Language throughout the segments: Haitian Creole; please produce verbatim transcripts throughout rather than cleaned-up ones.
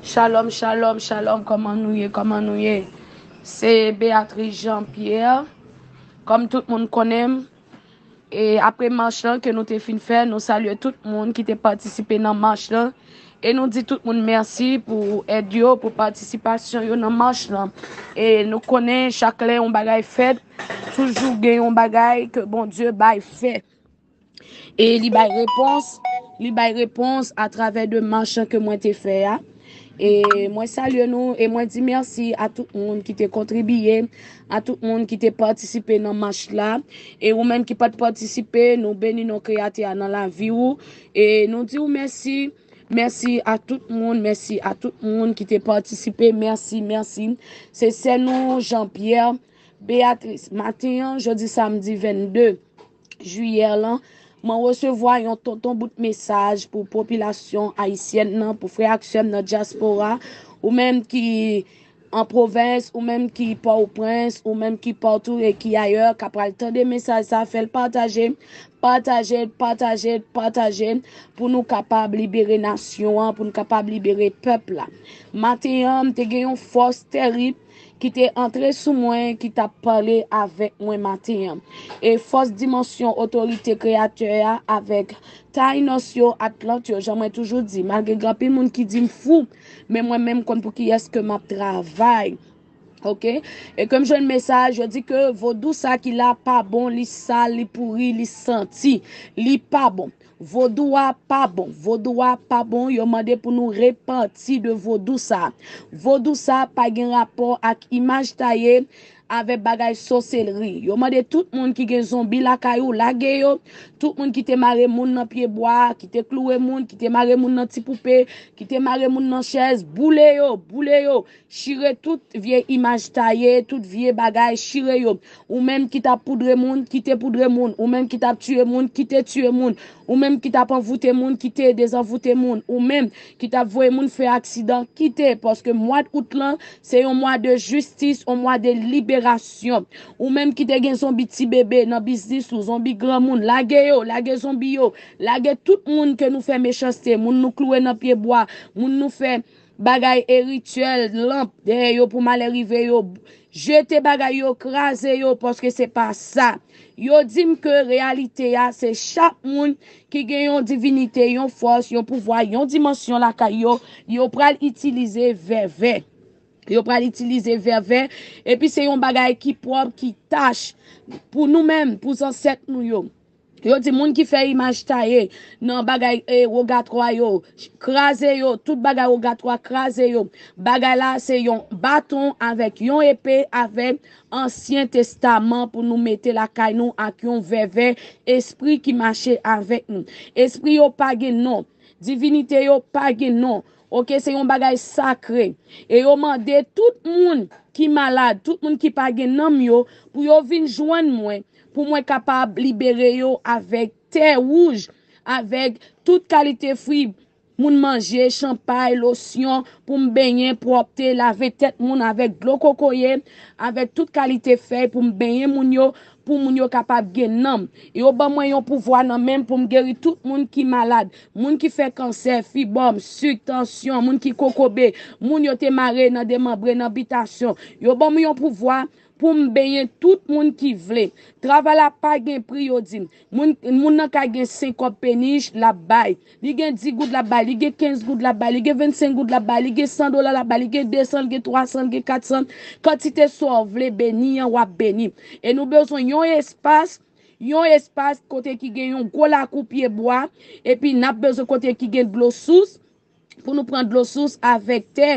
Shalom, shalom, shalom, kòman nou ye, kòman nou ye? Se Beatrice Jean Pierre, kòm tout moun konnen m. E apre mach lan ke nou te fin fè, nou salye tout moun ki te patisipe nan mach lan. E nou di tout moun mèsi pou èd yo, pou patisipasyon yo nan mach lan. E nou konnen chak lè yon bagay fèt, toujou gen yon bagay ke Bondye bay fè. E li bay repons, li bay repons atravè de mach ke mwen te fè a. E mwen salye nou e mwen di mèsi a tout moun ki te kontribiye, a tout moun ki te patisipe nan mach la. E ou menm ki pa t patisipe, nou beni non Kreyatè a nan lavi ou. E nou di w mèsi. Mèsi a tout moun, mèsi a tout moun ki te patisipe. Mèsi, mèsi. Se sè nou Jean Pierre Beatrice. Maten an, jodi samdi vennde jiyè lan, mwen resevwa yon tonton bout mesaj pou popilasyon ayisyèn nan, pou frè ak sè m nan dyaspora, ou menm ki an pwovens, ou menm ki Pòtoprens, ou menm ki Pòtou e ki ayè, k ap pral tande mesaj sa, fè l pataje, pataje, pataje, pataje, pou nou kapab libere nasyon an, pou nou kapab libere pèp la. Maten an, m te gen yon fòs tèrib ki te antre sou mwen, ki t ap pale avèk mwen maten an. E fòs dimansyon otorite Kreyatè a avèk Taïnos yo, Atlant yo, jan mwen toujou di, malgre gen anpil moun ki di m fou, men mwen menm konn pou kiyès ke m ap travay. Oke? E ke m jwenn mesaj, yo di ke vodou sa ki la pa bon, li sal, li pouri, li santi, li pa bon. Vodou a pa bon. Vodou a pa bon. Yo mande pou nou repanti de vodou sa. Vodou sa pa gen rapò ak imaj taye, avè bagay soselri. Yo mande tout moun ki gen zonbi lakay ou, lage yo. Tout moun ki te mare moun nan pye bwa, ki te kloure moun, ki te mare moun nan ti poupe, ki te mare moun nan chèz, boule yo, boule yo. Chire tout vye imaj taye, tout vye bagay, chire yo. Ou menm ki t ap poudre moun, kite poudre moun. Ou menm ki t ap tiye moun, kite tiye moun. Ou menm ki t ap anvoute moun, kite dezanvoute moun. Ou menm ki t ap voye moun fè aksidan, kite. Paske mwa d out lan, se yon mwa de jistis, yon mwa de liberasyon. Ou menm ki te gen zonbi ti bebe nan biznis ou, zonbi granmoun, lage yo, lage zonbi yo. Lage tout moun ke nou fè mechanste, moun nou kloure nan pye bwa, moun nou fè bagay erityèl, lanp dèyè yo pou malè rive yo. Jete bagay yo, kraze yo, paske se pa sa. Yo di m ke reyalite a, se chak moun ki gen yon divinite, yon fòs, yon pouvwa, yon dimansyon lakay yo, yo pral itilize vèvè. Yo pral itilize vèvè, epi se yon bagay ki pwòp, ki tach pou nou menm, pou zansèt nou yo. Yo di moun ki fè imaj taye nan bagay e, wogatwa yo, kraze yo, tout bagay wogatwa, kraze yo. Bagay la se yon baton avèk yon epe avèk Ansyen Testaman pou nou mete lakay nou ak yon vèvè, espri ki mache avèk nou. Espri yo pa gen non. Divinite yo pa gen non. Oke, se yon bagay sakre. E yo mande tout moun ki malad, tout moun ki pa gen nanm yo, pou yo vin jwenn mwen, pou mwen kapab libere yo avèk tè wouj, avèk tout kalite fwi moun manje, chanpay, losyon, pou m benyen, pwòpte, lave tèt moun avèk dlo kokoye, avèk tout kalite fèy pou m benyen moun yo, pou moun yo kapab gen nanm. Yo ban mwen yon pouvwa nan men m pou m geri tout moun ki malad, moun ki fè kansè, fibòm, sik, tansyon, moun ki kokobe, moun yo te mare nan demanbre, nan bitasyon. Yo ban mwen yon pouvwa pou m benyen tout moun ki vle. Travay la pa gen pri, yo di m. Moun, moun nan ka gen senk kòb penich, l ap bay. Li gen dis goud, l ap bay. Li gen kenz goud, l ap bay. Li gen vennsenk goud, l ap bay. Li gen san dola, l ap bay. Li gen desan, li gen twasan, li gen katsan. Kantite sa w vle beni an, w ap beni. E nou bezwen yon espas, yon espas kote ki gen yon gwo lakou pye bwa, epi n ap bezwen kote ki gen dlo sous, pou nou pran dlo sous avèk tè,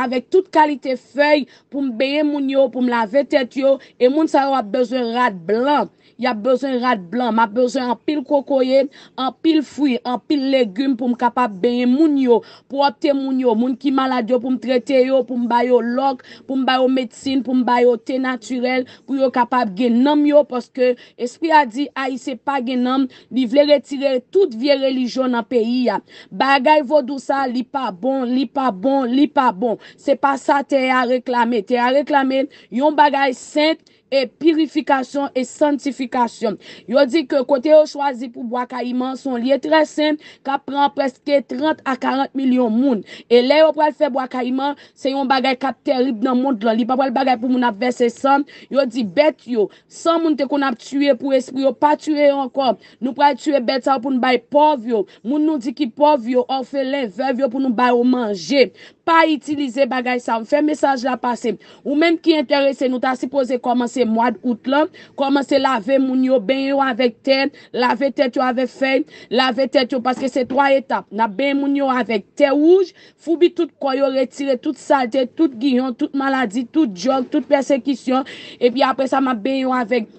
avèk tout kalite fèy, pou m benyen moun yo, pou m lave tèt yo, e moun sa yo ap bezwen rad blan. Y ap bezwen rad blan. M ap bezwen anpil kokoye, anpil fwi, anpil legim pou m kapab benyen moun yo, pwòpte moun yo, moun ki malad yo, pou m trete yo, pou m ba yo lòk, pou m ba yo medsin, pou m ba yo te natirèl, pou yo kapab gen nanm yo, paske espri a di Ayisyen pa gen nanm, li vle retire tout vye relijyon nan peyi a. Bagay vodou sa, li pa bon, li pa bon, li pa bon. Se pa sa tè a reklame. Tè a reklame yon bagay sent e pirifikasyon e santifikasyon. Yo di ke kote yo chwazi pou Bwa Kayiman se yon lye trè sen k ap pran prèske trant a karant milyon moun. E lè yo pral fè Bwa Kayiman, se yon bagay k ap tèrib nan mond lan. Li pa pral bagay pou moun ap vèse san. Yo di bèt yo, san moun te konn ap tiye pou espri yo, pa tiye yo ankò. Nou pral tiye bèt sa yo pou nou bay pòv yo. Moun nou di ki pòv yo, òfelen, vèv yo pou nou ba yo manje. Pa itilize bagay sa yo. M fè mesaj la pase. Ou menm ki enterese, nou ta sipoze kòmanse mwa d out lan, kòmanse lave moun yo, benyen yo avèk tè, lave tèt yo avèk fèy, lave tèt yo, paske se twa etap. N ap benyen moun yo avèk tè wouj, foubi tout kò yo, retire tout salte, tout giyon, tout maladi, tout djòl, tout pèsekisyon. Epi apre sa, m ap benyen yo avèk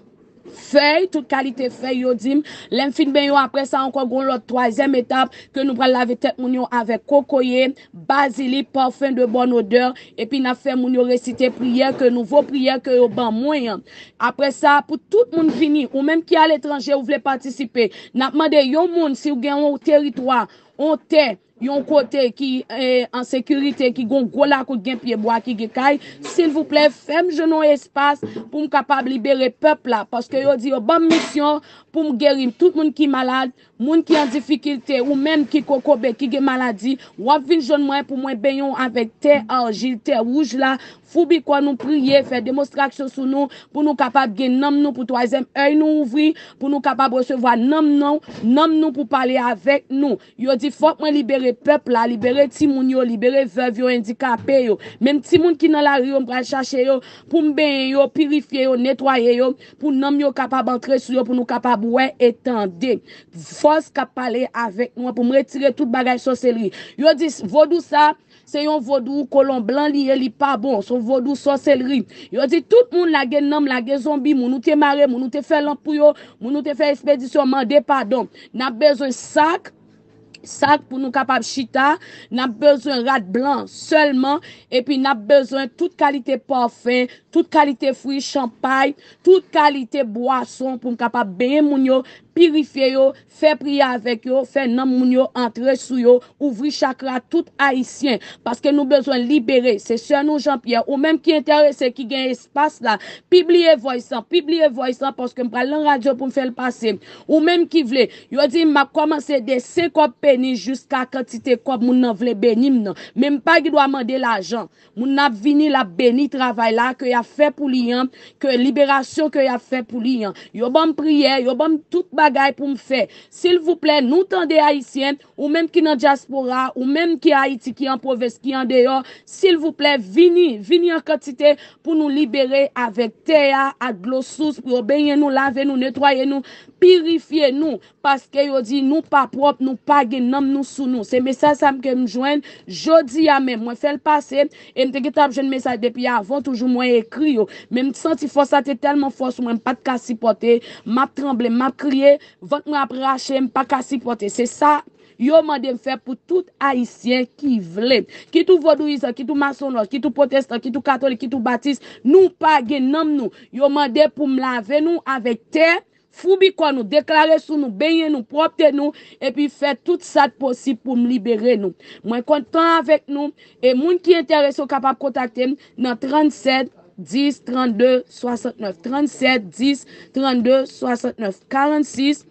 fèy, tout kalite fèy yo di m. Lè m fin benyen yo, apre sa ankò, gon lòt twazyèm etap ke nou pral lave tèt moun yo avèk kokoye, bazilik, parfum de bonne odeur, epi n ap fè moun yo resite priyè ke, nouvo priyè ke yo ban mwen an. Apre sa, pou tout moun vini, ou menm ki aletranje, ou vle patisipe, n ap mande yon moun, si w gen yon teritwa, yon tè, yon kote ki eh, an sekirite, ki gon gwo lakou, ki gen pye bwa, ki gen kay, silvouplè, fè m jwenn yon espas pou m kapab libere pèp la, paske yo di yo ban m misyon pou m geri tout moun ki malad, moun ki an difikilte, ou menm ki kokobe, ki gen maladi, w ap vin jwenn mwen pou mwen benyen w avèk tè ajil, tè wouj la, foubi kò nou, priye, fè demonstraksyon sou nou, pou nou kapab gen nanm nou, pou twazyèm èy nou ouvri, pou nou kapab resevwa nanm nou, nanm nou pou pale avèk nou. Yo di fòk mwen libere pèp la, libere timoun yo, libere vèv yo, andikape yo. Menm timoun ki nan lari yo, m pral chache yo, pou m benyen yo, pirifye yo, netwaye yo, pou nanm yo kapab antre sou yo, pou nou kapab wè e tande. Fòs k ap pale avèk nou an, pou m retire tout bagay sòselri. Yo di vodou sa, se yon vodou kolon blan li ye, li pa bon, se yon vodou sòselri. Yo di tout moun lage nanm, lage zonbi, moun ou te mare, moun ou te fè lanp pou yo, moun ou te fè espedisyon, mande padon. N ap bezwen sak, sak pou nou kapab chita, n ap bezwen rad blan sèlman, epi n ap bezwen tout kalite pafen, tout kalite fwi, chanpay, tout kalite bwason pou m kapab benyen moun yo, pirifye yo, fè priyè avèk yo, fè nanm moun yo antre sou yo, ouvri chakra tout Ayisyen, paske nou bezwen libere. Se sè nou Jean Pierre, ou menm ki enterese, ki gen espas la, pibliye voice lan, pibliye voice lan, paske m pral nan radyo pou m fè l pase. Ou menm ki vle, yo di m ap kòmanse de senk kòb peni jiska kantite kòb moun nan vle beni m nan. Men m pa gen dwa mande lajan. Moun nan ap vini, l ap beni travay la ke y ap fè pou li an, ke liberasyon ke y ap fè pou li an. Yo ban m priyè, yo ban m tout bagay pou m fè. Silvouplè, nou tande Ayisyen, ou menm ki nan dyaspora, ou menm ki Ayiti, ki an pwovens, ki andeyò, silvouplè, vini, vini an kantite pou nou libere avèk tè a, ak dlo sous, pou yo benyen nou, lave nou, netwaye nou, pirifye nou, paske yo di nou pa pwòp, nou pa gen nanm nou sou nou. Se mesaj sa m ke m jwenn jodi a menm. Mwen fè l pase, e m te gentan ap jwenn mesaj depi avan, toujou mwen ekri yo. Men m santi fòs la te tèlman fò sou mwen, m pa t ka sipòte, m ap tranble, m ap kriye, vant mwen ap rache, m pa ka sipòte. Se sa yo mande m fè pou tout Ayisyen ki vle. Kit ou vodouyizan, kit ou masonlòj, kit ou pwotestan, kit ou katolik, kit ou batis, nou pa gen nanm nou. Yo mande pou m lave nou avèk tè, foubi kò nou, deklare sou nou, benyen nou, pwòpte nou, epi fè tout sa k posib pou m libere nou. Mwen kontan avèk nou, e moun ki enterese, w kapab kontakte m nan trannsèt dis trannde swasantnèf, trannsèt dis trannde swasantnèf, karannsis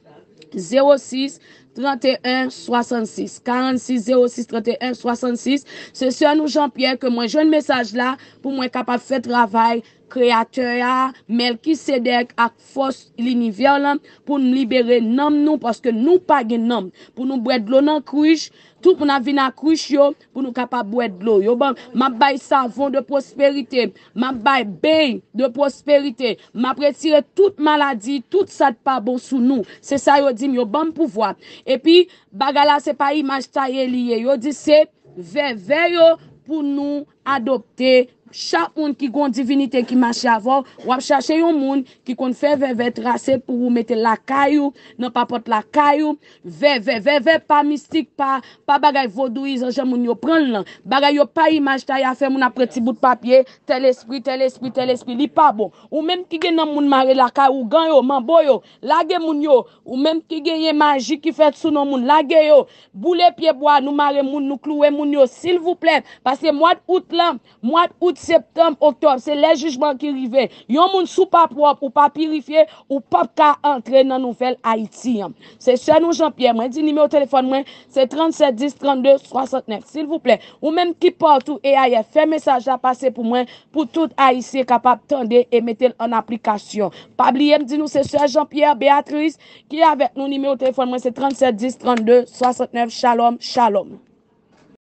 zewo sis tranteyen swasannsis, karannsis zewo sis tranteyen swasannsis. Se sè nou Jean Pierre ke mwen jwenn mesaj la pou mwen kapab fè travay Kreyatè a, Mèlkisedèk ak fòs linivè lan, pou n libere nanm nou, paske nou pa gen nanm. Pou nou bwè dlo nan krich, tout moun ap vin ak krich yo, pou nou kapab bwè dlo. Yo ban, m ap bay savon de pwosperite, m ap bay beny de pwosperite, m ap retire tout maladi, tout sa k pa bon sou nou. Se sa yo di m, yo ban m pouvwa. Epi, bagay la se pa imaj taye li ye. Yo di se vèvè yo pou nou adopte. Chak moun ki gon divinite ki mache avè w, w ap chache yon moun ki konn fè vèvè trase pou ou mete lakay ou, nan papòt lakay ou. Vèvè, vèvè pa mistik, pa, pa bagay vodouyizan jan moun yo pran l lan. Bagay yo pa imaj taye a fè moun ap pran ti bout papye, tèl espri, tèl espri, tèl espri, li pa bon. Ou menm ki gen nanm moun mare lakay, ougan yo, manbo yo, lage moun yo. Ou menm ki genyen maji ki fèt sou non moun, lage yo. Boule pye bwa, nou mare moun, nou klouwe moun yo, silvouplè. Paske mwa d out lan, mwa d out septanm, oktòb, se lè jijman ki rive. Yon moun, si w pa pwòp, ou pa pirifye, ou p ap ka antre nan nouvèl Ayiti an. Se sè nou Jean Pierre, mwen di nimewo telefòn mwen, se trannset dis trannde swasantnèf. Silvouplè, ou menm ki patou A I F, fè mesaj la pase pou mwen, pou tout Ayisyen kapab tande e mete l an aplikasyon. Pa bliye m di nou se sè Jean Pierre Beatrice ki avèk nou, nimewo telefòn mwen se trannset dis trannde swasantnèf. Shalom, shalom.